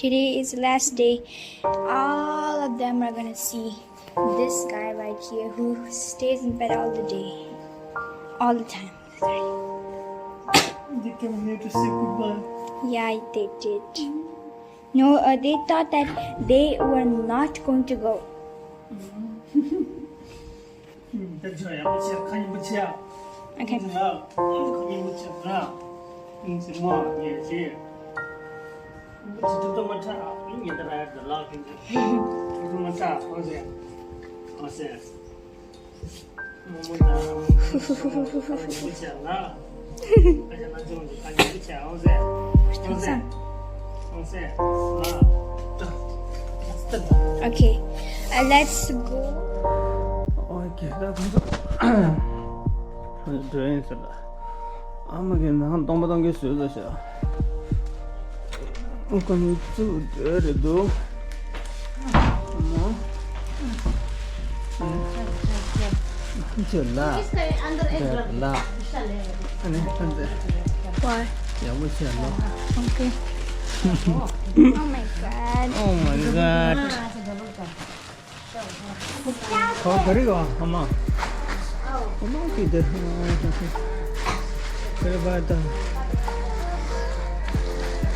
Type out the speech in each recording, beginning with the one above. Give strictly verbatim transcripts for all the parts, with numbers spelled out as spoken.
Today is the last day. All of them are gonna see this guy right here who stays in bed all the day, all the time. They came here to say goodbye. Yeah, they did. No, uh, they thought that they were not going to go. ད་ཅོ་ཡག་པོ་བྱས། ཁ་ཉན་པོ་བྱས། Okay. ཁ་ཉན་པོ་བྱས་ན། ཁྱེད་ཚོ་ངོ་ཉེས་བྱས། ཁྱེད་ཚོ་ཐུགས་མ་ཁྲག་ཉེན་ད་ར་ཡར་ད་ལག་ཁྱེད་ཚོ་ཐུགས་མ་ཁྲག་ཨོ་ཟེ། ཨོ་ཟེ། མོ་མོ་ད་ཁ་ཉན་པོ་བྱས་ན། Okay, uh, let's go. Okay, that's good. Doing so. I'm gonna go to the store. I'm gonna do it. ཅོ་ལ། ཅོ་ལ། ཨ་ནི་ཨ་འདི། Why? ཡག་པོ་བྱས་ལོ། Okay. Oh my god. Oh my god. ཁོ་ག་རེ་ག་ཨ་མ། ཨ་མ་གི་འདི། ག་རེ་བ་ད།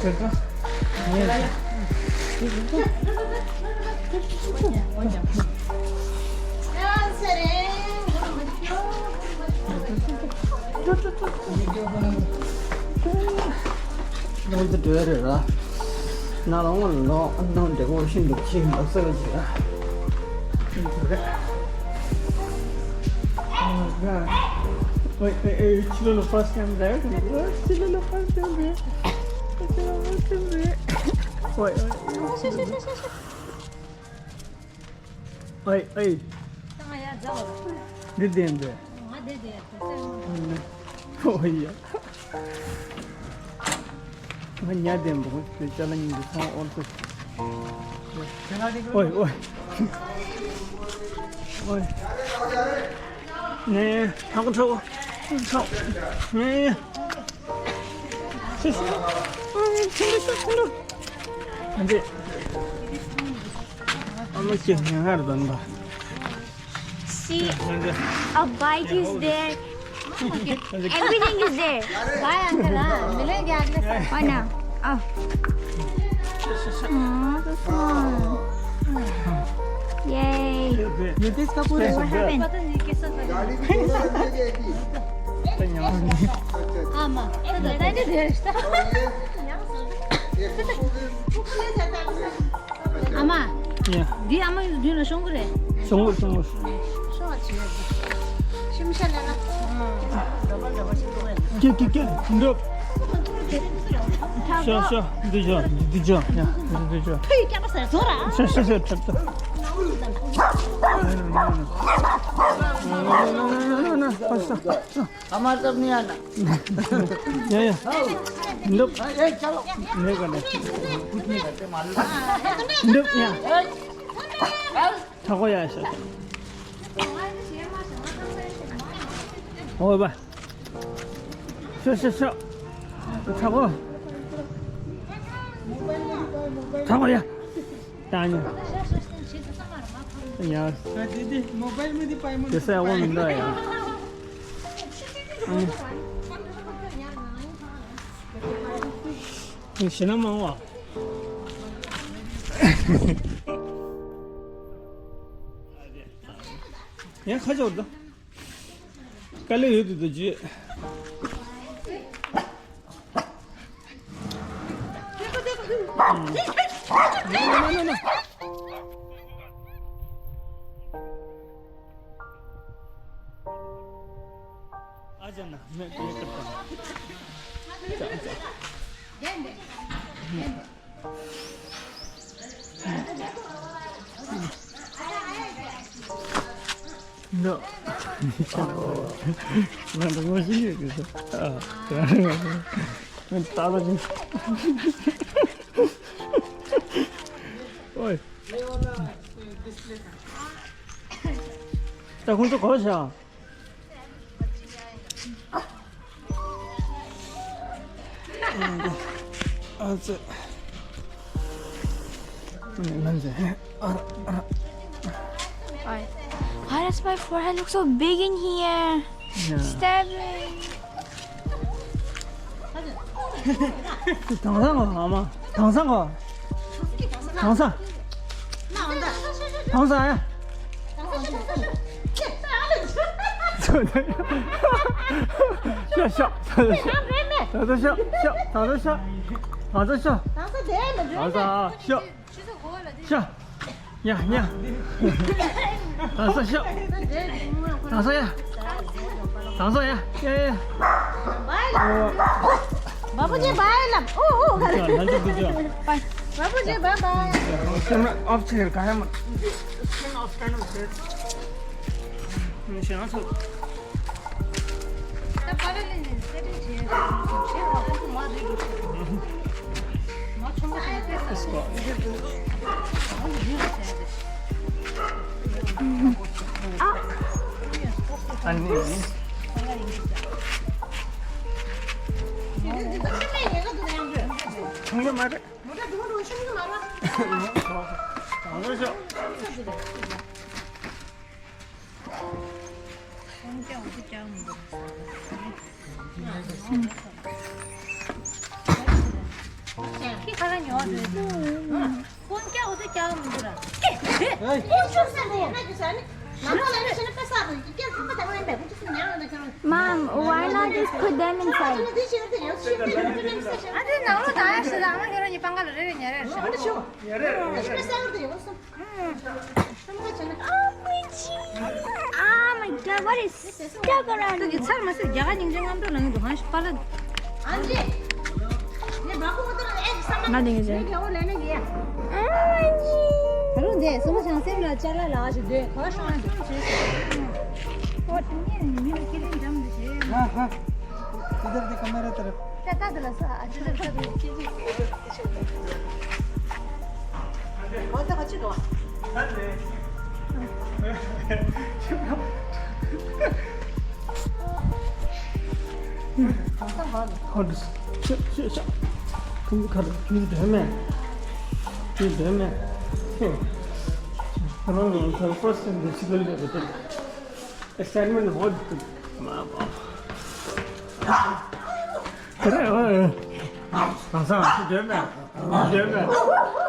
ག་རེ་ག་ངས། ནང་དུ་འགྲོ་ཡ་རེད་ར། ནང་ལ་འོང་ལོ། ནང་འདྲེ་མོ་ཤིན་ཏུ་ཆེ་མི་འདུག་ཟེར་བ་ཅིག་ར། ཤིན་ཏུ་རེད། Oh my god. Wait, wait, wait, ཕྱི་ལོགས་ལ་first time there. ཕྱི་ལོགས་ལ་first time there. ཕྱི་ལོགས་ལ་first time there. Wait, wait. ཨེ་ཨེ། ད་ང་ཡར་འཛེགས་པ། འདི་བསྟན་པས། ང་འདི་བསྟན་པས། ཨོ་ཡ། ང་ཉ་བསྟན་པ་དེ་ཅ་ལག་གཉིས་འདི་ཚང་ཨོར་ཏོ། ཨོའི་ཨོའི། ཨོའི། ནས་ཧ་གོ་ཁྲོ་ཁྲོ་ནས། See, a bike is there. Everything is there. Oh no. Oh. Aw, this one. Yay. What happened? ཨ་མ། ཡ། འདི་ཨ་མ་ཡི་མདུན་ལ་ཤོང་གི་རེད། ཤོང་གི་ཤོང་གི་ཤོང་བ་བྱེད། ཤིམ་ཤ་ལེ་ན། ཀེ་ཀེ་ཀེ། འགྲོ། ཤོ་ཤོ། འདི་ཤོ། འདི་ཤོ། ཡ། འདི་ཤོ། ཕུ་ཡི་སྐྱག་པ་ཟེར་བཟོ་ར། ཤོ་ཤོ་ཤོ། ཁྲབ་ཏོ། ཨ་མ་ཙམ་ནི་ཡ་ན། ཡ་ཡ། འདུག་ཨེ་ཅ་ལོ། ནེ་ག་ནེ། འདུག་ཡ། ཐ་གོ་ཡ་ཤ། ཨོ་བ། ཤ་ཤ་ཤ། ཐ་གོ། ཐ་གོ་ཡ། ད་ཉོ། ཡ། དེ་སའི་འོ་མི་འདུག་ཡ། ཨ་ནི། ཞེ་ན་མང་བ། ཡ་ཁ་ཅོར་དོ། དཀའ་ལས་ཡོད་དུ་དུ་བརྗོད། ཨ་ཅག་ན་མེད་པའི་སྐབས་དང་། ཅག་ཅག་ནོ། ང་ད་ངོ་ཤེས་ཡོད་གི་ས། ཨ། ང་ད་ལ་ཅིག་ཨོའི། ད་ཁོང་ཚོ་གོ་བྱ། ཨ་ཙི། ང་ཚོས། ཨ་ར། ཨ་ར། Why, why does my forehead look so big in here? Yeah. Stabbing. དྭངས་སང་གོ། ཨ་མ། དྭངས་སང་གོ། དྭངས་སང་། དྭངས་སང་ཡ། ཤ་ཤ། དྭངས་སང་ཤ། ཤ། དྭངས་སང་ཤ། དྭངས་སང་ཤ། དྭངས་སང་ཤ། ཤ། ཉ་ཉ། དྭངས་སང་ཤ། དྭངས་སང་ཡ། དྭངས་སང་ཡ། ཡ་ཡ། བ་བུ་ཇི་བའི་ལབ། ཨོ་ཨོ། བ་བུ་ཇི་བའི་བའི། Turn off chair. ག་ཡ་མ། Turn off, turn off chair. ཞེ་ན་ཚོ། ཨ་ནི། ཆུང་ཡོད་མ་རེད། ཁྱི་ཁ་ལ་ཉོ་རེད། ཀུན་ཀྱང་འུ་ཚོ་ཀྱང་མི་འདུག་ར། Mom, why not just put them inside? ཨ་དེ་ནང་ལོགས་བཏང་ཡ་ཞིག་ལ་ཨ་མ་ཁྱོད་རང་གཉིས་པང་ཁ་ལ་རེ་རེ་ཉལ་རེ་རེད། Oh my God. Oh my God, what is stuck around me? ཚར་མ་ཟད་རྒྱ་གར་ཉིན་རྒྱུན་རྔམ་སྒྲོག་ལངས་འདུག་གང་ཞིག་པ་ལ། ང་དེ་ངས་བྱས། ད་རུང་འདས་སོ་མ་བྱང་སེམས་ལ་ཅ་ལག་ལ་ཞིག་འདོད་ག་བ་ཤོང་ཡ་འདུག་ཨོ་དེ་ནས་མི་ལ་ཁས་ལེན་འཇམ་འདུག་ཞེས། हाँ, हाँ। इधर देखो, मेरे तरफ। ད་ལྟ་དེ་ལ་ས་ཨ་ཅི་ལ་ས་དེ་ཁྱེད་ཀྱིས། ཨོ་ད་ག་ཅི་འགྲོ། ཁོ་འདི་ཤ་ཤ་ཤ། ཁོང་གི་ཁ་ལ་ཁྱོད་འདོད་མེད། ཁྱོད་འདོད་མེད། ཁྱོད་རང་ངས་ཁོ་first time འདི་ཕྱི་རྒྱལ་ལ་འདི་assignment ཧོ་འདི་མ་པ། ཁྱོད་རང་ཨ་ཨ་ཨ་སང་ཁྱོད་འདོད་མེད། འདོད་མེད།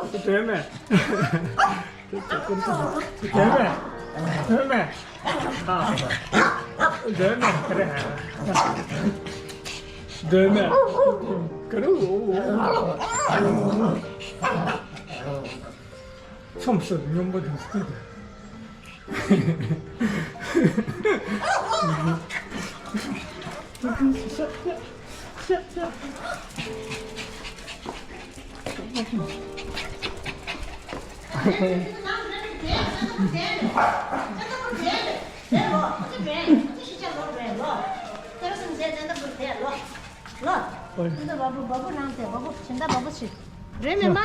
ཁྱོད་འདོད་མེད། འདོད་མེད། འདོད་མེད། ཨ། འདོད་མེད། ག་རེ། འདོད་མེད། ག་རེ། ཚོམས་སུ་སྙོམས་པོ་དང་སྟེ། རེད་མེད་མ། ང་ཚོ་ནང་དེ་བ་བུ་ཕྱིན་ད་བ་བུ་ཕྱིན། རེད་མེད་མ།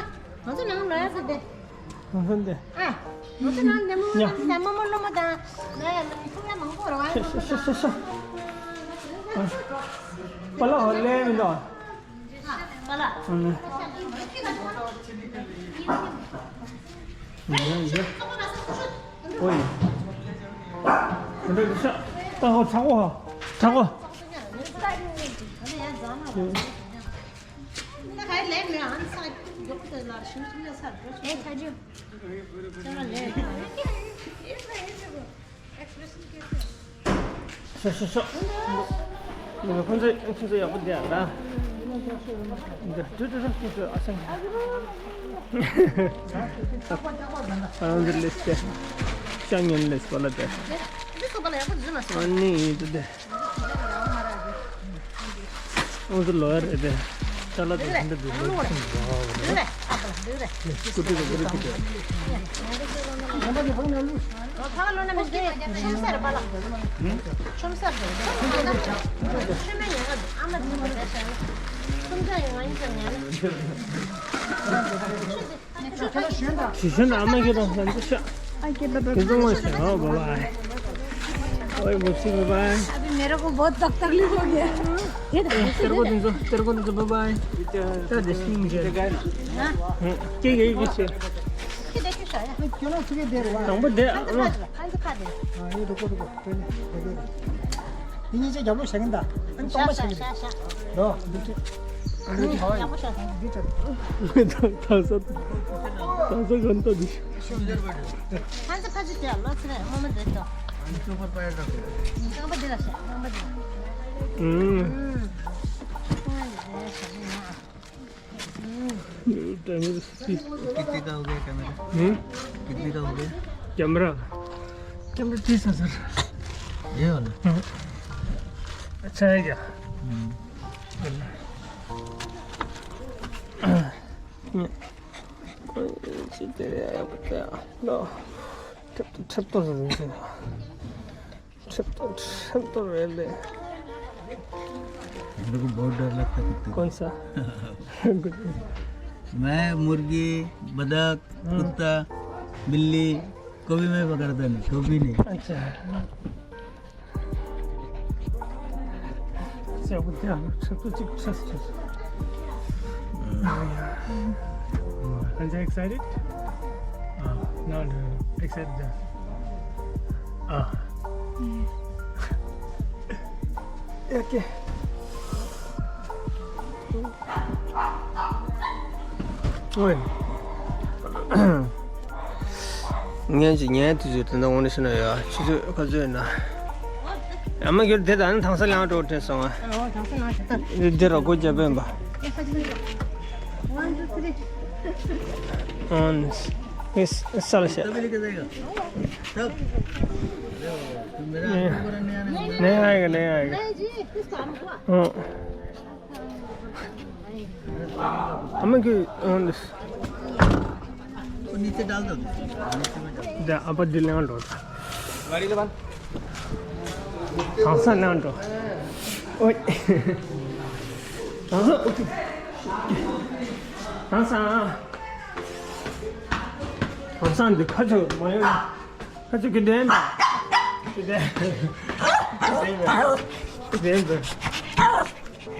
ང་ཚོ་ནང་ལོ་ཡ་ཟེར་ཏེ། ང་ཚོ་འདི། ཨ། ང་ཚོ་ནང་ནས་མོ་མོ་ཡ། ནང་ནས་མོ་མོ་སློབ་མ་དང་། ང་ཡ་མི་ཐུག་ཡ་མང་པོ་རེད་བ། ཤ་ཤ་ཤ་ཤ། པ་ལགས་ལས་མི་འདུག་ཨ། པ་ལགས། ཨ་ནི། ཡ་ཡ། ཨོ་ཡ། དེ་འདྲ་ཤ། ད་ཧོ་ཚ་གོ་ཧོ། ཚ་གོ། ཤོག་ཤོག་ཤོག་ཁོང་ཚོ་ཁོང་ཚོ་ཡག་པོ་བསྡད་ཨ། འདི་ཏུ་ཏུ་ཏུ་ཏུ་ཨ་སང་། ཨ་འདི་ལེས་ཏེ། ཤ་ཉན་ལེས་པ་ལ་ཏེ། ཨ་ནི་ཏུ་ཏེ། ཨོ་ཙི་ལོ་ཡ་རེད་པས། ཅ་ལག་དང་ཧན་ད་དུ་ལོ་ཡ་ཁྱིམ་ཟ་བ་རེད། སྐུ་དྲི་དང་སྐུ་རི་ཁྱི་དེ། ཆོམ་སར་པ་ལགས། ཆོམ་སར་རེད། ཆོམ་སར་རེད། ཆོམ་མེད་ཉེན་ཁ་འདུག་ཨ་མ་དེ་མ་རེད་ཤག་ཆོམ་ཆ་ཡོང་ང་ཡིན་ཙམ་ཉན་ན། ཞི་ཞི་ན་ཨ་མ་གི་རང་ལ་འདི་ཤ། ཨ་ཀེ་བ་བ་ཁྱེད་ཚོ་ངོ་ཤེས་ཨོ་བ་བའི། ཨོའི་བུ་སི་བ་བའི། अभी मेरे को बहुत तकलीफ हो गया। तेरे को दिन जो तेरे को दिन जो बाय बाय। तेरा दिस नहीं मुझे। क्या गई पीछे? ཁྱོད་རང་ཚུགས་ཀྱི་བསྡད་རེད་བ། དང་པོ་བསྡད། ཁ་ཚིག་ཁ་དེ། ཨ་ཡེ་འགྲོ་གོ་འགྲོ་གོ། དེ་ནས་དེ་དེ་རེད། དེ་གཉིས་ཆ་རྒྱབ་ལོགས་བྱ་གིན་ད། ཨ་ནི་སྟོང་པ་བྱ་གིན་ད། ཤ་ཤ་ཤ་ཤ། འགྲོ་འདུག་ཅེ། ཨ་ནི་ཡག་པོ་བྱ་སོང་། འདི་ཆ། དང་ས་དང་ས་གང་ལྟ་འདི། ཁ་ཚིག་ཁ་ཚིག་དེ་ལོ་ཚེ་རིང་སྔོན་མ་མཛད་དོ། རྐང་པ་འདི་ལ་བྱ། རྐང་པ་འདི་ལ། ཨུམ། ཨུམ། कितने का हो गया कैमरा? हम्म? कितने का हो गया? कैमरा, कैमरा तीस हजार। ये वाला? हाँ। अच्छा है क्या? हम्म। तेरे आया पता है। लो। ठप तो, ठप तो जरूर से। ठप तो, ठप तो रह ले। मेरे को बहुत डर लगता है कुत्ते से। कौन सा? मैं मुर्गी, बतख, हम्म। कुत्ता, बिल्ली, कभी मैं पकड़ता नहीं, कभी नहीं। अच्छा। अच्छा, कुत्ते हैं, ठप तो चिक, ठप, ठप। Are you excited? Ah, no, no, no. Excited, yeah. Ah. Okay. ཨོའི། ངས་ཅིག་ཉལ་དུས་ཚོད་དེ་འདྲ་འོང་ནས་ཤི་ན་ཡ། ཆུ་ཚོད་ག་ཚོད་ཡིན་ན། ཡ་མ་གྱུར་དེ་དང་ནི་དྭངས་ས་ལངས་འགྲོ་དྲན་སོང་ཨ། ཨོ་དྭངས་ས་ལངས་ཤག་ད། འདི་ར་སྒོ་རྒྱབ་པ་ཡིན་པ། ཨོ་ནི་ས་ལ་བཤད། नहीं आएगा, नहीं आएगा। हाँ। हमें कि, हाँ, नीचे डाल दो। नीचे में डाल दो। दा, अब दिल ना लो। गाड़ी ले बंद। कौन सा ना लो? ओए। कौन सा? कौन सा? कौन सा दिखा दो, मैं ཁ་ཚུགས་ཀྱི་འདྲེན་པ། ཀྱི་འདྲེན་པ། ཀྱི་འདྲེན་པ།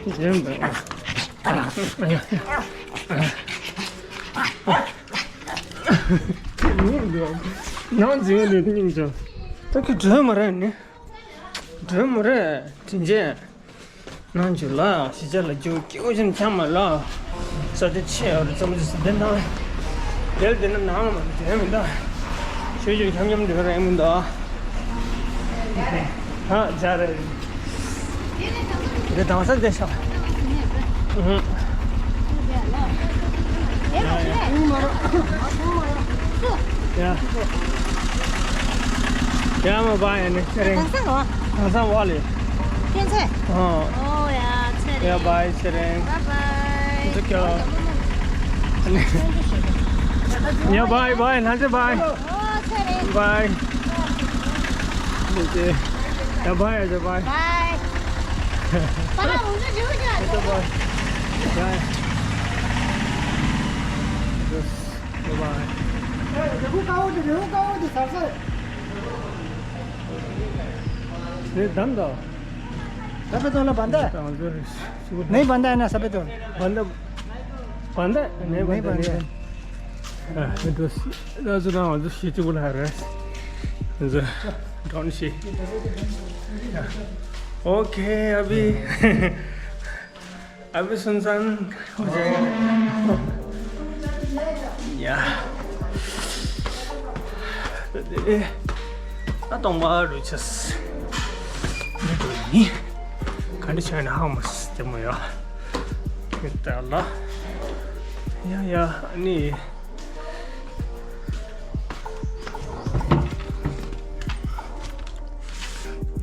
ཀྱི་འདྲེན་པ། ནང་འཛུལ་ནས་སྙིང་རྗེ། ད་ཁྱོད་སྒྲོལ་མ་རེད་ནི། སྒྲོལ་མ་རེད་དྲིན་ཅན། ནང་འཇུག་ལ་གཞིས་ཆགས་ལ་འཇུག་སྐྱིད་པོ་ཞིག་འཆམ་མ་ལ། ས་དེ་ཆེ་བར་ཙམ་ཅིག་སི་དེ་ནང་། དེར་དེ་ན་ནང་ལ་མ་དེ་མི་འདའ། ཆོས་ཆོས་འཆམ་འཆམ་དེ་རེད་མི་འདའ། ཧ་ཇ་རེད། དེ་དང་ས་དེ་ཤ། ཧུམ། ཡ། ཡ་མ་བ་ཡ་ནི་ཚེ་རིང་། དེང་སང་བ། དེང་སང་བ་ལས། སྐྱེ་ཚེ། ཨོ། ཨོ་ཡ་ཚེ་རིང་། ཡ་བའི་ཚེ་རིང་། བའི་བའི། ཚེ་སྐྱོ། ཡ་བའི་བའི་ལྷ་ཚེ་བའི། ཨོ་ཚེ་རིང་། བའི། ཚེ་རིང་། ཡ་བའི་ཡ་ཚེ་བའི། བའི། པ་ར་འུ་ཚོ་འགྲིག་ཡ་ཚེ་བའི། བའི། Bye bye. रेहू का हो, रेहू का हो, सर से। ये दम दो। सफेद वाला बंदा है। नहीं बंदा है ना, सफेद वाला। बंदा, बंदा है? नहीं, नहीं बंदा, बंदा नहीं है। है। हाँ, ये तो स-, ये तो ना, जो शीटी बोला है, ये जो डॉन शी। ओके, अभी अभी सुनसान हो जाएगा। या। ད་སྟོང་པ་རུ་ཆས། འདི་འགྲོ་ཡིན། ག་འདྲ་བྱས་ན་ཧ་མ་སི་དེ་མོ་ཡ། ཡ་ད་ལ། ཡ་ཡ་ཨ་ནི།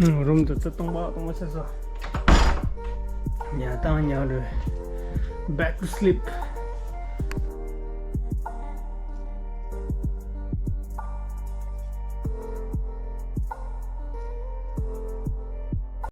ཨུམ། རུམ་དུ་ཚེ་སྟོང་པ་སྟོང་པ་ཆགས་སོང་། ཉལ་དང་ཉལ་རེད། Back to sleep.